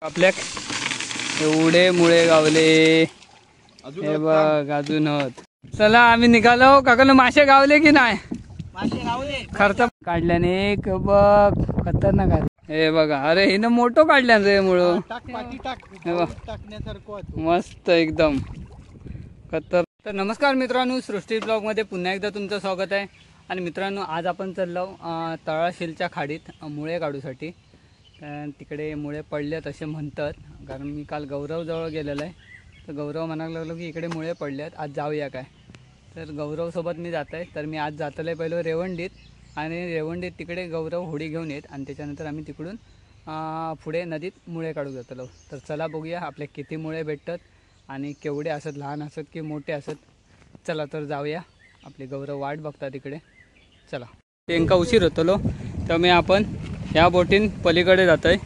आपल्या एवढे मुळे गावले हे बघ अजून होत. चला आम्ही निघालो. काकांना मासे गावले की नाही? खर्च काढल्याने एक बघ खतरनाक आहे. हे बघा, अरे हिनं मोठं काढल्यान रे मुळं मस्त एकदम खतर. तर नमस्कार मित्रांनो, सृष्टी ब्लॉग मध्ये पुन्हा एकदा तुमचं स्वागत आहे. आणि मित्रांनो आज आपण चाललो तळाशीलच्या खाडीत मुळे काढूसाठी. तिकडे मुळे पडलेत असे म्हणतात, कारण मी काल गौरवजवळ गेलेलो आहे. तर गौरव म्हणायला लागलो की इकडे मुळे पडलेत, आज जाऊया काय. तर गौरवसोबत मी जात आहे. तर मी आज जातलो आहे पहिलं रेवंडीत, आणि रेवंडीत तिकडे गौरव होडी घेऊन येत आणि त्याच्यानंतर आम्ही तिकडून पुढे नदीत मुळे काढू जातलो. तर चला बघूया आपले किती मुळे भेटतात आणि केवढे असत, लहान असत की मोठे असत. चला तर जाऊया, आपले गौरव वाट बघतात तिकडे. चला, त्यांका उशीर होतलो त्यामुळे आपण ह्या बोटीन पलीकडे जातोय.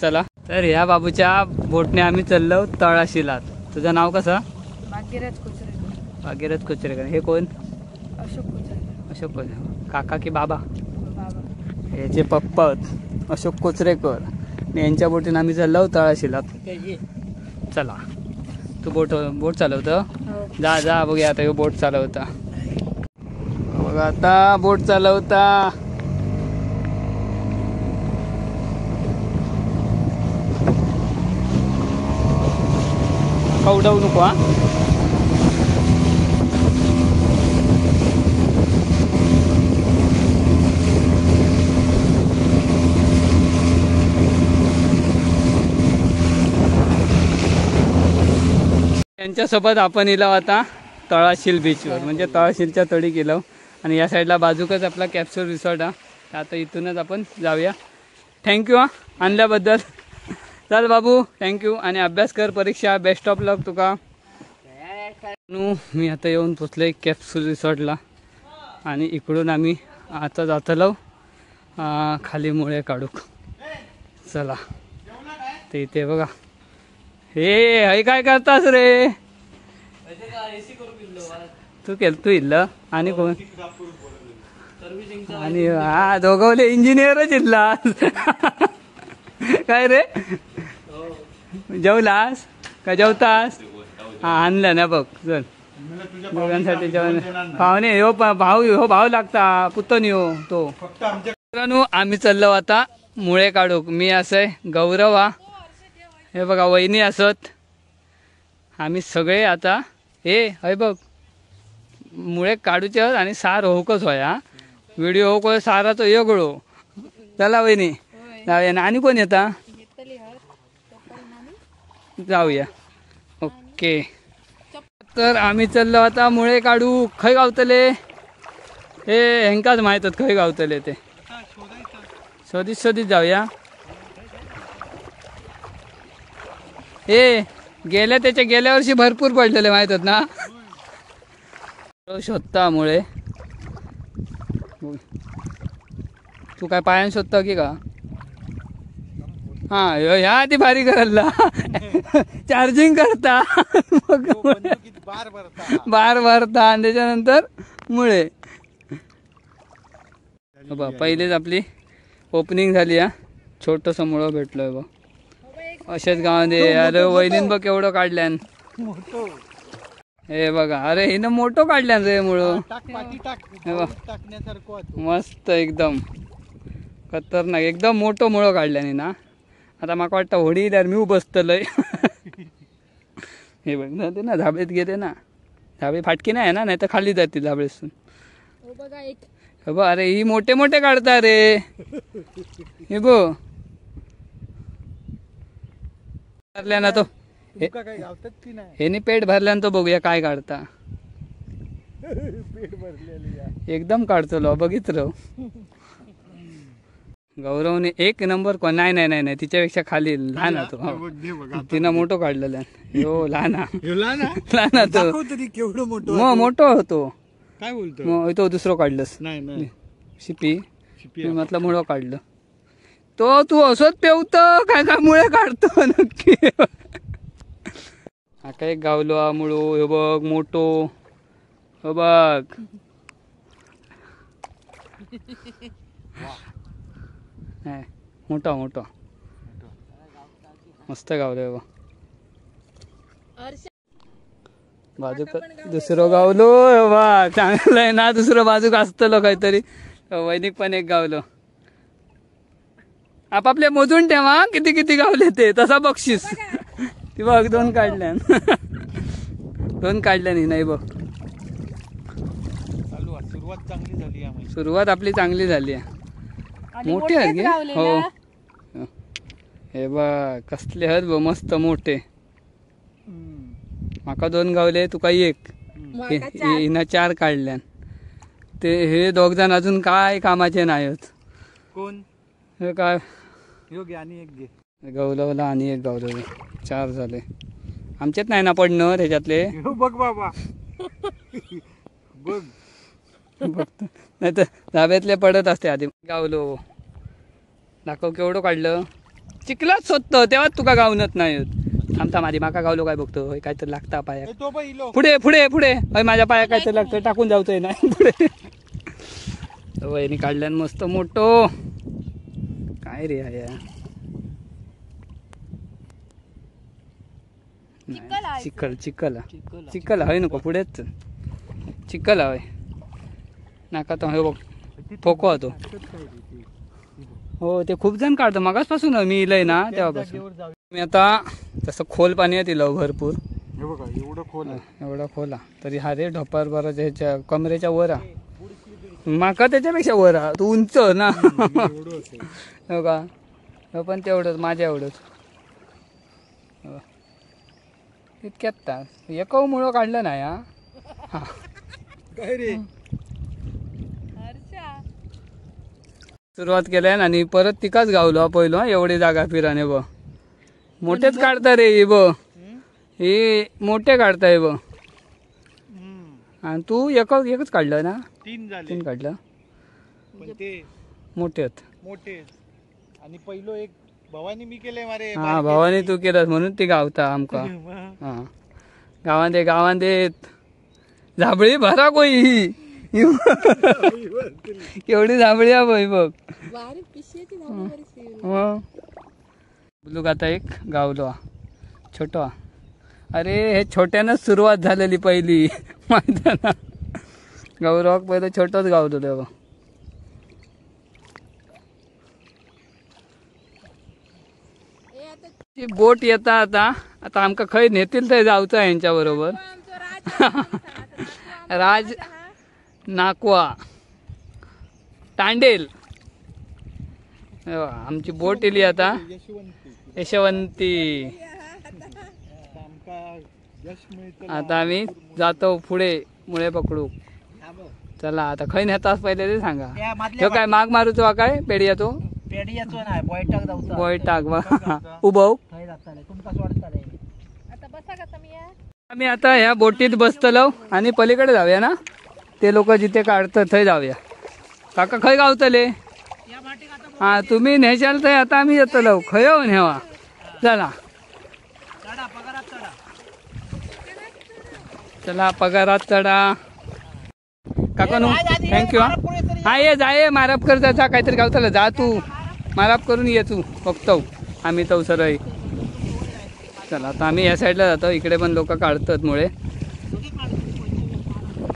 चला, तर ह्या बाबूच्या बोटने आम्ही चाललो तळाशीला. तुझं नाव कसं? भागीरथ कुचरेकर. भागीरथ कुचरेकर. हे कोण? अशोक कुचरेकर. अशोक कुचरेकर काका की बाबा? बाबा. याचे पप्पा अशोक कुचरेकर. यांच्या बोटीने आम्ही चाललो तळाशीला. चला, तू बोट बोट चालवतं? जा जा, बघूया आता बोट चालवता. बघा आता बोट चालवता. उडवू नको हा. त्यांच्यासोबत आपण इलो आता तळाशील बीचवर, म्हणजे तळाशीलच्या तडी गेलो. आणि या साईडला बाजूकच आपला कॅप्सूल रिसॉर्ट हा. आता इथूनच आपण जाऊया. Thank you हा आणल्याबद्दल. चल बाबू, thank you. आणि अभ्यास कर, परीक्षा, बेस्ट ऑफ लक तुका. मी आता येऊन पोचले कॅप्सूल रिसॉर्टला आणि इकडून आम्ही आता जातलो खाली मुळे काढूक. चला, ते इथे बघा. हे हे काय करतास रे तू? केल तू इल्ल आणि कोण? आणि हा दोघवले इंजिनियरच इल्ला काय रे? जेवलास का? जेवतास? हा आणलं ना बघ. चल दोघांसाठी जेवण. पाहुणे हो भाऊ, हो भाऊ लागता पुतणी हो तो. मित्रांनो आम्ही चाललो आता मुळे काढूक. मी असं गौरव हा, हे बघा वहिनी असत, आम्ही सगळे आता हे हय बघ मुळे काढूचे आणि सार होकच होय. हा व्हिडिओ होक साराचो वेगळो. चला वहिनी जाऊया. आणि कोण येता? जाऊया. ओके, तर आम्ही चाललो आता मुळे काढू. खंय गावतले हे हेंकाच माहीत खंय गावतले ते. शोधीत शोधीत जाऊया. हे गेल्या त्याच्या गेल्या वर्षी भरपूर पडलेले माहीत होत ना. शोधता मुळे तू काय पायान शोधता की का? हा ह्या आधी भारी करायला चार्जिंग करता, मग बार भरता आणि त्याच्यानंतर मुळे. पहिलेच आपली ओपनिंग झाली. हा छोटस मुळं भेटलोय बघ अशाच गावामध्ये. अरे वहिनीन बघ केवढं काढल्यान. हे बघा, अरे हिनं मोठं काढल्यान रे मुळं मस्त एकदम खतरनाक, एकदम मोठं मुळं काढल्यान ना. आता माका वाटतं होडी इल्यार मी बसतलय. हे बघ ना, ते ना झाबळीत गेले ना, झाबळी फाटकी नाही ना, नाही तर खाली जाते झाबळीसून. अरे ही मोठे मोठे काढता रे. हे बघ भरल्या ना तो, हेनी पेट भरल्या तो बघूया काय काढता. एकदम काढतो बघितलं. गौरवने एक नंबर कोण? नाही नाही नाही, तिच्यापेक्षा खाली लहान होतो. तिनं मोठं काढलेलं. हो लहान लहान तो मग मोठं होतो. काय बोलतो मग तो दुसरं काढलंस शिपी मी म्हटलं मुळं काढलं. तो तू असंच पेवत काय काय मुळे काढतो नक्की. हा काय गावलो मुळो. हे बघ मोठो, हे बघ. मोठा मोठा. मस्त गावलो बा. बाजूक दुसरो गावलो वा, चांगलं आहे ना. दुसरं बाजूक असतलो काहीतरी. वैनिक पण एक गावलो. आपापले मोजून ठेवा किती किती गावले ते, तसा बक्षीस. ती बघ 2 काढल्यान, 2 काढल्यानी नाही बघ. सुरुवात चांगली झाली आहे, सुरुवात आपली चांगली झाली आहे. मोठे आहेत हो. हे बघ कसले आहेत बघ, मस्त मोठे. माका 2 गावले, तुका 1, हिना 4 काढल्यान. ते हे दोघ जण अजून काय कामाचे नाही आहेत. कोण हे काय योग्य? आणि एक घे गवलवला आणि एक गावलवला, 4 झाले. आमच्यात नाही ना पडणं त्याच्यातले. बघ बाबा बघ बघतो, नाही तर धाब्यातले पडत असते आधी. गावलो दाखव केवढं काढलं. चिखलाच शोधतो तेव्हाच तुका गावनत नाही. थांब थांब, आधी माका गावलो काय बघतो. काय तर लागता पाया. पुढे पुढे पुढे, होय माझ्या पाया काय तर लागतं, टाकून जावतोय ना पुढे. वहिनी काढल्यान मस्त मोठो. काय रे ह्या, चिखल चिखल चिखल हय नको, पुढेच चिखल हय नाका. तो हे बघ फोको तो. हो ते खूप जण काढतो मगाचपासून मी इलय ना तेव्हापासून. मी आता तसं खोल पाणी आहे तिला भरपूर, एवढं खोल, एवढा खोल तरी हा रे ढोपार बरं ह्याच्या कमरेच्या वर आ. माका त्याच्यापेक्षा वर आ, तू उंच ना. हो का, हो पण तेवढंच माझ्या एवढंच इतक्यात तास एक मुळं काढलं नाही. हा काय रे, सुरुवात केल्यान आणि परत तिकाच गावलो पहिलो. एवढी जागा फिराने ब मोठेच काढता रे ही ब, हे मोठे काढता हे ब. आणि तू एकच काढलं ना? 3 झाले, 3 काढलं ते मोठे आहेत, मोठे. आणि पहिलो एक भवानी मी केले मारे. हा भवानी तू केलंस म्हणून ती गावता आमका. हा गावान दे, गावान देत झाबळी भरा कोई. केवढी झाबळी आहे बाई बघ. बुलूक आता एक गावलो छोटो. अरे हे छोट्यानंच सुरुवात झालेली पहिली माहिती ना. गौरवाक पहिलं छोटंच गावलो तेव्हा. बोट येता आता, आता आमका खंय नेतील थंय जावचं यांच्या बरोबर. राज नाकवा तांडेल आमची बोट इली आता. यशवंती. आता आम्ही जातो पुढे मुळे पकडू. चला आता खंय नेतास पहिले ते सांगा. ह्यो काय माग मारूचो काय पेडियाचो? पेडियाचो नाही, बोयटाक जाऊचा. बोयटाक उभव. आम्ही आता ह्या बोटीत बसतलो आणि पलीकडे जाऊया ना, ते लोक जिथे काढतात थंय जाऊया. काका खंय गावतले? हा तुम्ही नेशाल थंय, आता आम्ही येतलो. खंय येऊन हेवा. चला चला पगारात चढा. काका नो thank you. हा ये जाय माराप कर जा, काहीतरी गावतलं जा तू, माराप करून ये तू, बघतो आम्ही तो सरळ. चला आता आम्ही या साईडला जातो, इकडे पण लोक काढतात मुळे.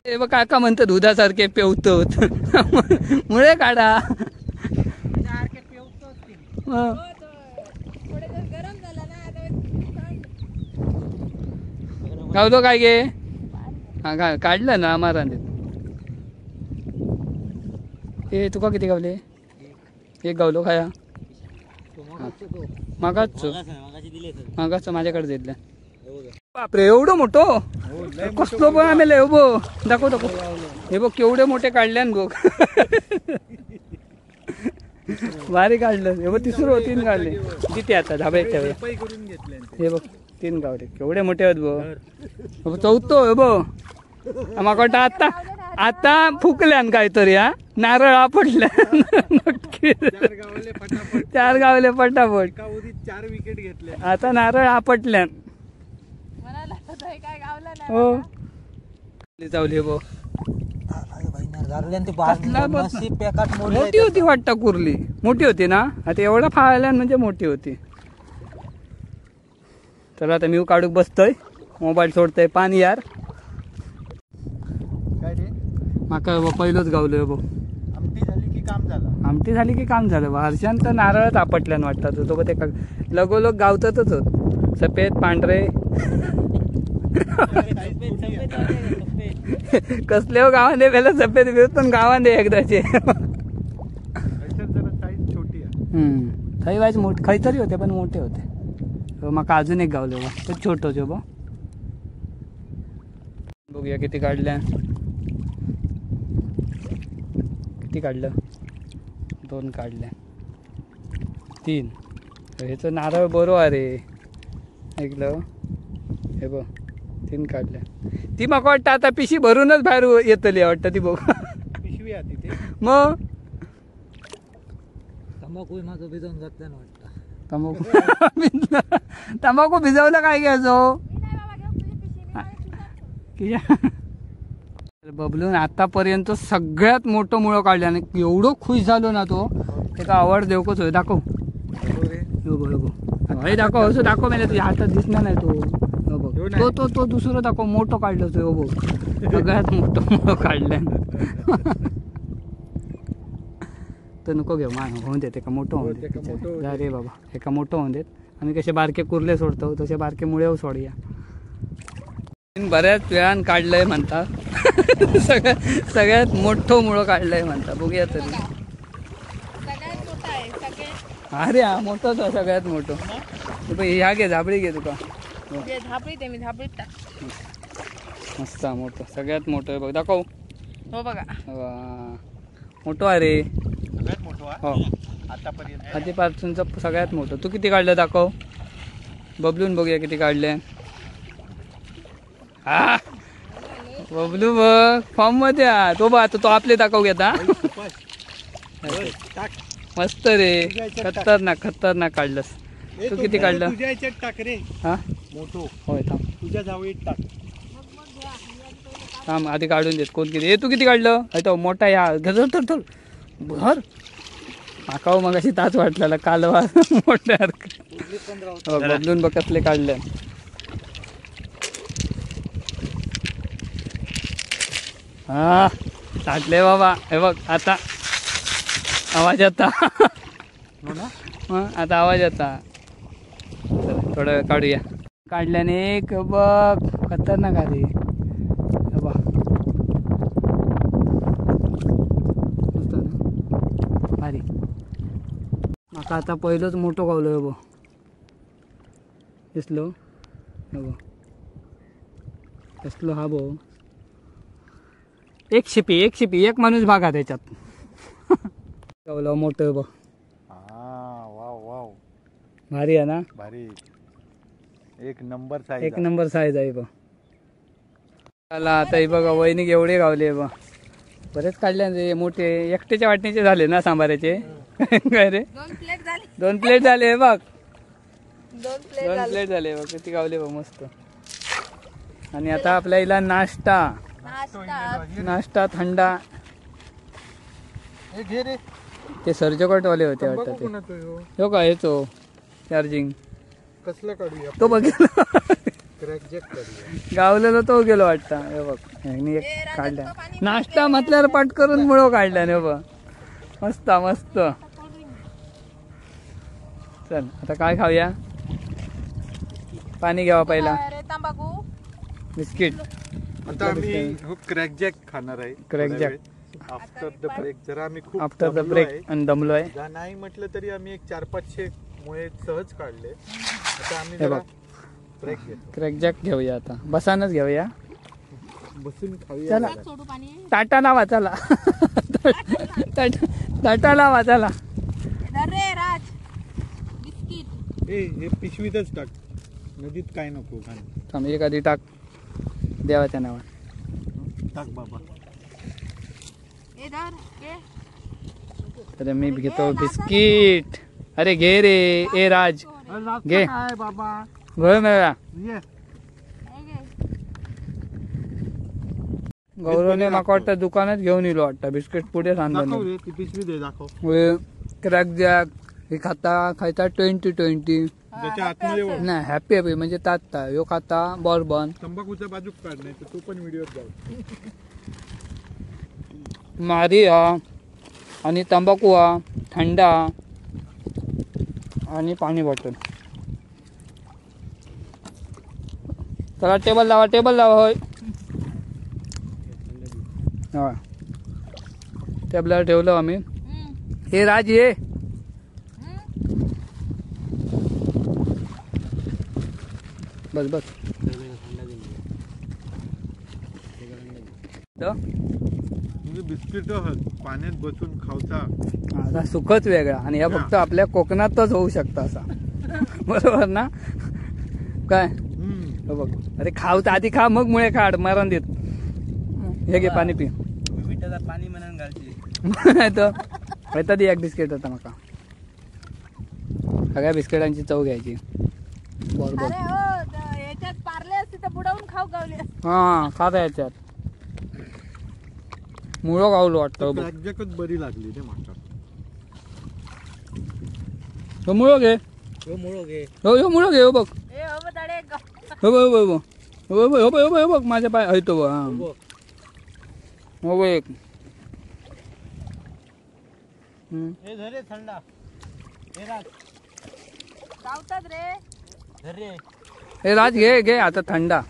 हे बघ काका म्हणतात दुधासारखे पेवतो मुळे काढा. गावतो काय गे? हा काढलं ना मारांदीत. ए तुका किती गावले? एक गावलो खाया मागाच मागाच माझ्याकडे दिलं. बापरे एवढं मोठं कसलो पण आम्ही लय बो. दाखव दाखव हे बघ केवढे मोठे काढले ना बघ. भारी काढलं हे बघ. तिसरं 3 काढले किती आता धाब्याच्या वेळी. हे बघ 3 गावले केवढे मोठे आहेत बघ. चौथो हे बघ. म्हाका वाटतं आता आता फुकल्यान काहीतरी. हा नारळ आपटल्या नक्की. 4 गावले पटापट, 4 विकेट घेतले. आता नारळ आपटल्यान. हो चावली बो. मोठी होती वाटतं कुर्ली, मोठी होती ना. आता एवढा फाळल्यान म्हणजे मोठी होती. चला आता मी काढूक बसतोय, मोबाईल सोडतोय पाणी यार. काय रे माका पहिलोच गावलोय बघ. आमटी झाली की काम झालं. आमटी झाली की काम झालं. हर्षान तर नारळच आपटल्यान वाटतात तो ते लगोलग गावतातच होत, सफेद पांढरे कसले हो गावाने पहिला सफेद बिरत पण गावाने एकदाचे. थंय वायच मोठे खंय तरी होते पण मोठे होते. म्हाका अजून एक गावलो बा, तो छोटो जो बा. बघूया किती काढल्या, किती काढलं, 2 काढल्या, 3. ह्याचं नारळ बरो अरे ऐकलं हे बघ 3 काढल्या. ती म्हाका वाटतं आता पिशी भरूनच बाहेर येतली वाटतं ती बघ पिशवी आती ते मग. तंबाखू माझं भिजवून जातलं ना वाटतं. तंबाखू तंबाखू भिजवलं काय घ्यायचो. बबलून आतापर्यंत सगळ्यात मोठं मुळं काढलं आणि एवढं खुश झालो ना तो, त्याचा आवड देवकच होय. दाखव हे दाखव, असं दाखव म्हणजे तुझ्या हातात दिसणार नाही तो. बघ तो तो तो दुसरं दाखव, मोठं काढलं तो बघ, सगळ्यात मोठं मुळं काढलं. तर नको घेऊ मान होऊन देत एका मोठं होऊन देत. जा रे बाबा एका मोठं होऊन देत. आम्ही कसे बारके कुर्ले सोडतो तसे बारके मुळे सोडूया. बऱ्याच वेळान काढलंय म्हणतात, सगळ्यात मोठं मुळं काढलंय म्हणतात. बघूया तरी. अरे हा मोठंच आहे सगळ्यात मोठं. ह्या घे झाबळी घे तुका. मस्त मोठं सगळ्यात मोठं आहे बघ, दाखव. हो बघा मोठं आहे रे हो आतापर्यंत आधीपासूनचं सगळ्यात मोठं. तू किती काढलं दाखव, बबलून बघूया किती काढले. हा बबलू बघ फॉर्म मध्ये हा तो बघ आता तो आपले दाखव घेता. मस्त रे, खतरनाक खतरनाक काढलंस. तू किती काढलं? टाक रे हा मोठो. होय थांब तुझ्या जावळीत टाक. थांब आधी काढून देत कोण किती. ए तू किती काढलं? तो मोठा या धर धर भर माका मग अशी ताच वाटलेला कालवा मोठ्या. बदलून बघ कसले काढले. हा ताटले बाबा. हे बघ आता आवाज येता, आता आवाज येता. चला थोडं वेळ काढूया. काढल्याने एक बघ खतरनाक आली बा, मस्त ना भारी. माका आता पहिलोच मोठो गावलो बघ दिसलो बघ कसलो हा बो. एक शिपी एक शिपी एक माणूस भागा त्याच्यात. गावलो मोठं बघ. वाव वाव भारी आहे ना, भारी एक नंबर साईज, एक नंबर साईज आहे बघ. चला आता हे बघा वहिनी एवढे गावले बघ, बरेच काढले रे मोठे. एकटेच्या वाटणीचे झाले ना सांबाराचे. काय रे 2 प्लेट झाले, 2 प्लेट झाले बघ, 2 प्लेट झाले बघ किती गावले बघ मस्त. आणि आता आपल्या हिला नाश्ता नाश्ता थंडा. ते सर्जकटवाले होते वाटतं ते. हो का हेचो चार्जिंग कसलं काढूया तो बघितला गावलेलो तो गेलो वाटतं. हे बघ एक काढल्या नाश्ता म्हटल्यावर पाट करून मुळो काढल्या ने बघ. मस्त मस्त. चल आता काय खाऊया? पाणी घ्यावा पहिला, बिस्किट. आता आम्ही क्रॅक जॅक खाणार आहे. Crack jack after the break. जरा आम्ही खूप आफ्टर the break आणि दमलो आहे. नाही म्हटलं तरी आम्ही एक 400-500 मुळे सहज काढले. आता आम्ही जरा ब्रेक घेतो. क्रॅक जॅक घेऊया आता, बसानच घेऊया, बसून खाऊया. चला टाटा लावा, चला टाटा लावा, चला. राज बिस्किट ए हे पिशवीतच टाक, नदीत काय नको घाण. थांब एक आधी टाक देवाच्या नावात टाक बाबा. अरे मी घेतो बिस्किट. अरे घे रे, ए राज घे बाबा घे मेळा. गौरवने माका वाटतं दुकानात घेऊन येलो वाटतं बिस्किट पुढे सांगतो. पिशवी दे दाखव. क्रॅक जॅक हे खाता खायता 20-20. त्याच्या आतमध्ये नाही, हॅपी हॅपी म्हणजे तात्ता ह्यो खाता बॉर्बन. तंबाखूच्या बाजूक काढ, नाही तर तो पण व्हिडिओत जाऊ. मारी हा आणि तंबाखू हा, थंडा आणि पाणी बॉटल. चला टेबल लावा, टेबल लावा. होय हा, टेबलावर ठेवलं आम्ही. हे राज ये. बस बस. बिस्किट पाण्यात बसून खावता आता सुखच वेगळा. आणि ह्या फक्त आपल्या कोकणातच होऊ शकता असा. बरोबर ना? काय बघ, अरे खाऊ तर आधी खा, मग मुळे काढ मारण देत. हे घे पाणी पी. पाणी म्हणून घालची तर ती एक बिस्किट होता माका. सगळ्या बिस्किटांची चव घ्यायची. बरोबर. हा खाता याच्यात मुळं गावलो वाटतं. बरी लागली रे माका. हो मुळं घे, हो हो मुळं घे. हो बघ, हो बघ, हो बघ, हो बघ, हो बघ, हो बघ, माझ्या पाय आहे तो. हा हो बघ एक. हे राज घे घे आता थंडा.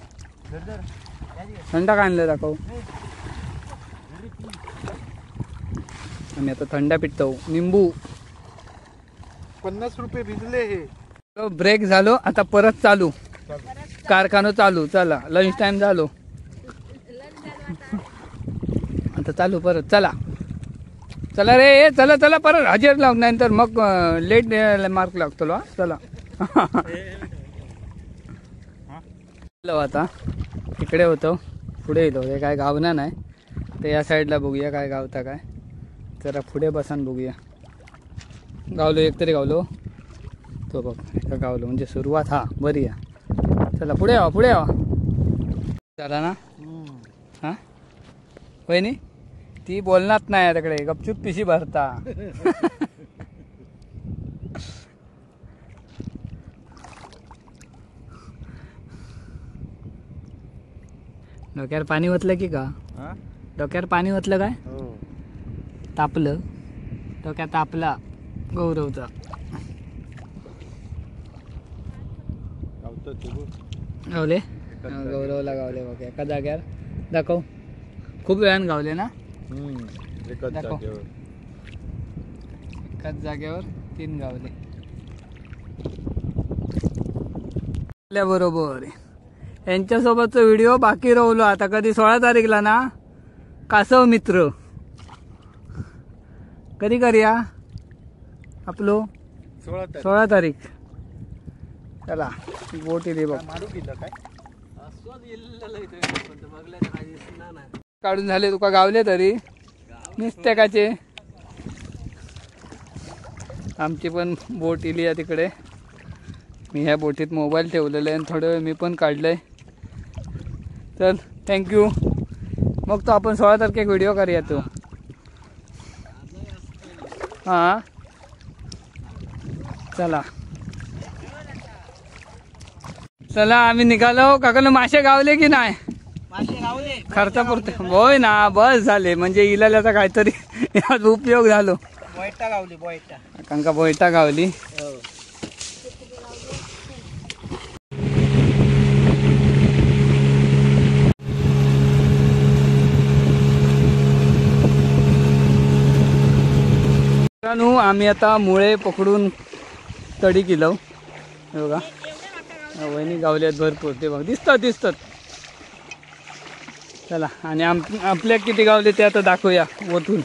थंडा काय आणलं दाखव. आम्ही आता थंडा पितो. निंबू 50 रुपये भिजले. हे ब्रेक झालो, आता परत चालू कारखानो चालू. चला लंच टाइम झालो, आता चालू परत. चला चला रे, चला चला परत हजेर लाव, नाही तर मग लेट मार्क लागतो. चला आता तिकडे होतो, पुढे येतो. ते काय गावना नाही, ते या साईडला बघूया काय गावता काय. जरा पुढे बसान बघूया. गावलो एक तरी गावलो. तो बघ एका गावलो म्हणजे सुरुवात हा बरी आहे. चला पुढे यावा, पुढे यावा. झाला ना? हां वहिनी ती बोलणार नाही तिकडे, गपचूप पिशी भरता. डोक्यावर पाणी ओतलं की का? डोक्यावर पाणी ओतलं काय? तापलं डोक्यात, तापला गौरवचा. गावले गौरवला गावले बघ एका जाग्यावर. दाखव, खूप वेळानं गावले ना? एकाच जागेवर 3 गावले. बरोबर यांच्यासोबतचा व्हिडिओ बाकी राहिलो. आता कधी 16 तारीखला ना कासव मित्र कधी करूया आपलो? 16 तारीख. चला बोट इली बघ. काढून झाले तुका गावले तरी नुसत्याकाचे. आमची पण बोट इली आहे तिकडे. मी ह्या बोटीत मोबाईल ठेवलेला आहे आणि थोडं वेळ मी पण काढलं आहे. चल thank you. मग तो आपण 16 तारखेक व्हिडिओ करूया तो. हां चला चला आम्ही निघालो. काकांना मासे गावले की नाही? खर्चापुरते होय ना, बस झाले म्हणजे इलाल्याचा काहीतरी आज उपयोग झालो. बोयटा गावली, बोयटा कांका बोयटा गावली. मित्रांनो आम्ही आता मुळे पकडून तडी केलो. बघा वहिनी गावली आहेत भरपूर, ते बघ दिसतात दिसतात. चला आणि आपल्या किती गावले ते आता दाखवूया वतून,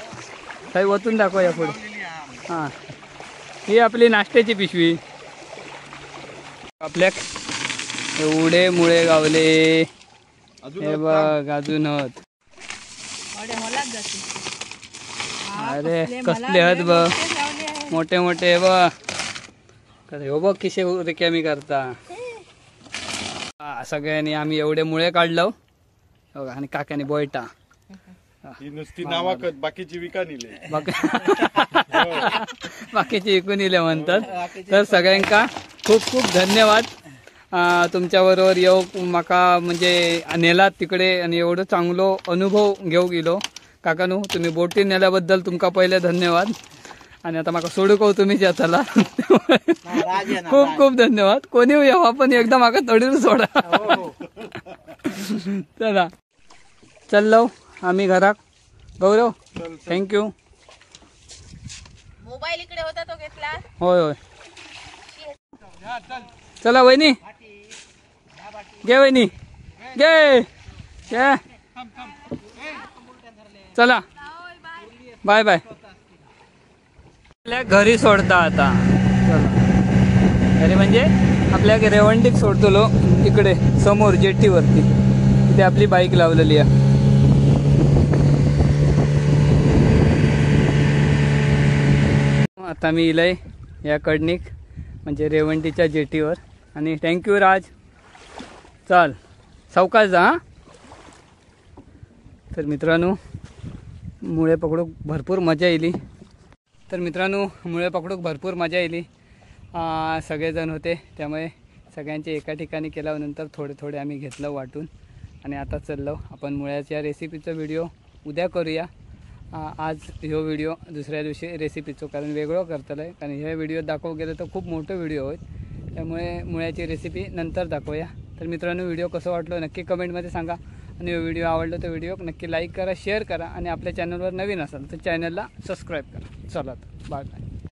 काही वतून दाखवूया पुढे. हां ही आपली नाश्त्याची पिशवी. आपल्या एवढे मुळे गावले हे बघ अजून होत. अरे कसले हत बघ, मोठे मोठे बघ. हो बघ किशे रिकामी करता. सगळ्यांनी आम्ही एवढे मुळे काढलो बघा. आणि काकाने बोयटा नुसती नावाकत, बाकीची विका नेले, बाकीची विकून नेले म्हणतात. तर सगळ्यांका खूप खूप धन्यवाद. तुमच्याबरोबर येऊ माका म्हणजे नेलात तिकडे आणि एवढं चांगलो अनुभव घेऊ गेलो. काकानू तुम्ही बोटीन नेल्याबद्दल तुमका पहिले धन्यवाद. आणि आता माका सोडू कहू तुम्ही जाताला. खूप खूप धन्यवाद. कोणी येवा पण एकदा माका तडीर सोडा. चला चल्लो आम्ही घराक. गौरव thank you. Mobile इकडे होता तो घेतला. होय होय. चला वहिनी घे, वहिनी घे घे. चला बाय बाय. आपल्या घरी सोडता आता. चला घरी म्हणजे आपल्या रेवंडीक सोडतलो इकडे समोर जेटीवरती, तिथे आपली बाईक लावलेली आहे. आता मी इलय या कडणीक म्हणजे रेवंडीच्या जेटीवर. आणि thank you राज. चल सावकाश जा. तर मित्रांनो मुळे पकडूक भरपूर मजा येईल. तर मित्रांनो मुळे पकडूक भरपूर मजा येईल. सगळेजण होते त्यामुळे सगळ्यांचे एका ठिकाणी केल्यानंतर थोडे थोडे आम्ही घेतलं वाटून. आणि आता चाललो आपण मुळ्याच्या रेसिपीचा व्हिडिओ उद्या करूया. आज ह्यो व्हिडिओ दुसऱ्या दिवशी रेसिपीचो, कारण वेगळं करतलं आहे, कारण हे व्हिडिओ दाखवू गेलं तर खूप मोठं व्हिडिओ होईल, त्यामुळे मुळ्याची रेसिपी नंतर दाखवूया. तर मित्रांनो व्हिडिओ कसं वाटलं नक्की कमेंटमध्ये सांगा. आणि व्हिडिओ आवडला तर व्हिडिओ नक्की लाईक करा, शेअर करा आणि आपल्या चॅनलवर नवीन असाल तर चॅनलला सबस्क्राईब करा. चला तर बाय बाय.